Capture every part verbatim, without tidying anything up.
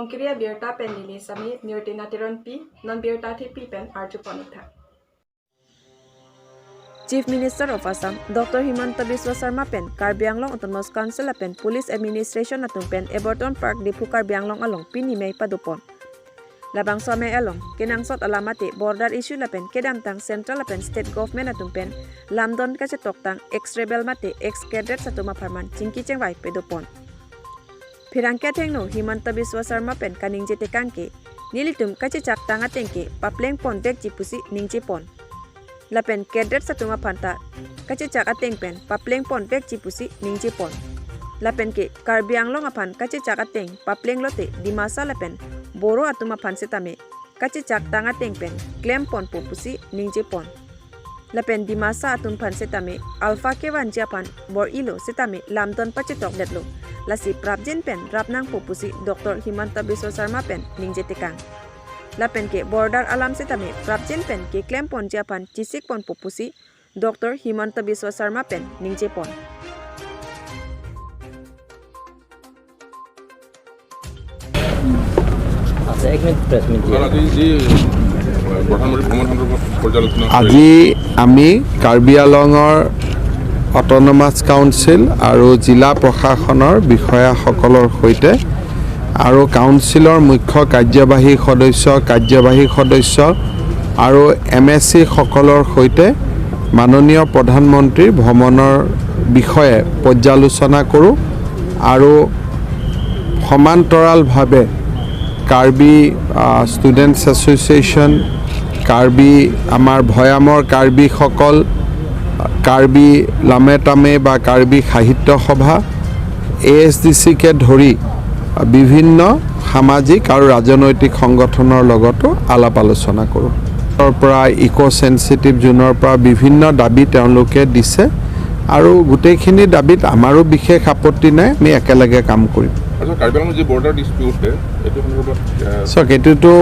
Ongkiri abirta pen neli Sami Mirtina Teronpi, non birta thepi pen arjupon-ik tha. Chief Minister of Assam, Doctor Himanta Biswa Sarma pen Karbi Anglong Autonomous Council lapen Police Administration atum pen Everton Park, Diphu, Karbi Anglong along pini mei padopon. Labangso amei along kenangsot alam mate border issue lapen kedamtang central lapen state government atum pen lamdon kachetoktang ex-rebel mate ex-cadres atum apharman chingki chingvai padopon. Pherangke athengno Himanta Biswa Sarma pen kaningje tekang ke, nelitum kachechaktang ateng ke paplengponvekji pusi ningjepon. Lapen cadres atum aphan ta kachechak ateng pen paplengponvekji pusi ningjepon. Lapen ke Karbi Anglong aphan kachechak ateng paplenglote Dimasa lapen Boro atum aphan setame kachechaktang ateng pen klemponpo pusi ningjepon. Lapen Dimasa atum aphan setame alpha kevanji aphan bor-ilo setame lamdon pachetokdetlo. Lasi prapjin pen rap nangpo pusi Doctor Himanta Biswa Sarma pen ningje tekang. Lapen ke border alam setame prapjin pen keklemponji aphan chesikponpo pusi Doctor Himanta Biswa Sarma pen ningjepon. আচ্ছা, এক minute, press meet দিয়ে। আজি যি প্ৰধানমন্ত্ৰী ভ্ৰমণ সন্দৰ্ভত পৰ্যালোচনা কৰিলে। আজি আমি কাৰ্বি আংলঙৰ অট'নমাছ কাউন্সিল আৰু জিলা প্ৰশাসনৰ বিষয়াসকলৰ সৈতে আৰু কাউন্সিলৰ মুখ্য কাৰ্যবাহী সদস্য, কাৰ্যবাহী সদস্য আৰু এম এ চিসকলৰ সৈতে মাননীয় প্ৰধানমন্ত্ৰীৰ ভ্ৰমণৰ বিষয়ে পৰ্যালোচনা কৰোঁ আৰু সমান্তৰালভাৱে কাৰ্বি ষ্টুডেণ্টছ এছ'চিয়েশ্যন, কাৰ্বি আমাৰ ভৈয়ামৰ কাৰ্বিসকল, কাৰ্বি লামেতামে বা কাৰ্বি সাহিত্য সভা, এ এছ ডি চিকে ধৰি বিভিন্ন সামাজিক আৰু ৰাজনৈতিক সংগঠনৰ লগতো আলাপ আলোচনা কৰোঁ। ৰ পৰা ইক' চেন্সিটিভ জ'নৰ পৰা বিভিন্ন দাবী তেওঁলোকে দিছে আৰু গোটেইখিনি দাবীত আমাৰো বিশেষ আপত্তি নাই, আমি একেলগে কাম কৰিম। আচ্ছা, কাৰ্বি আংলঙৰ যি বৰ্ডাৰ ডিছপিউট আছে, এইটো সন্দৰ্ভত আহ, চাওক, এইটোতো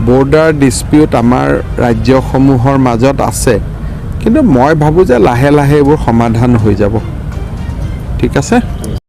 বৰ্ডাৰ ডিছপিউট আমাৰ ৰাজ্যসমূহৰ মাজত আছে, কিন্তু মই ভাবোঁ যে লাহে লাহে এইবোৰ সমাধান হৈ যাব। ঠিক আছে?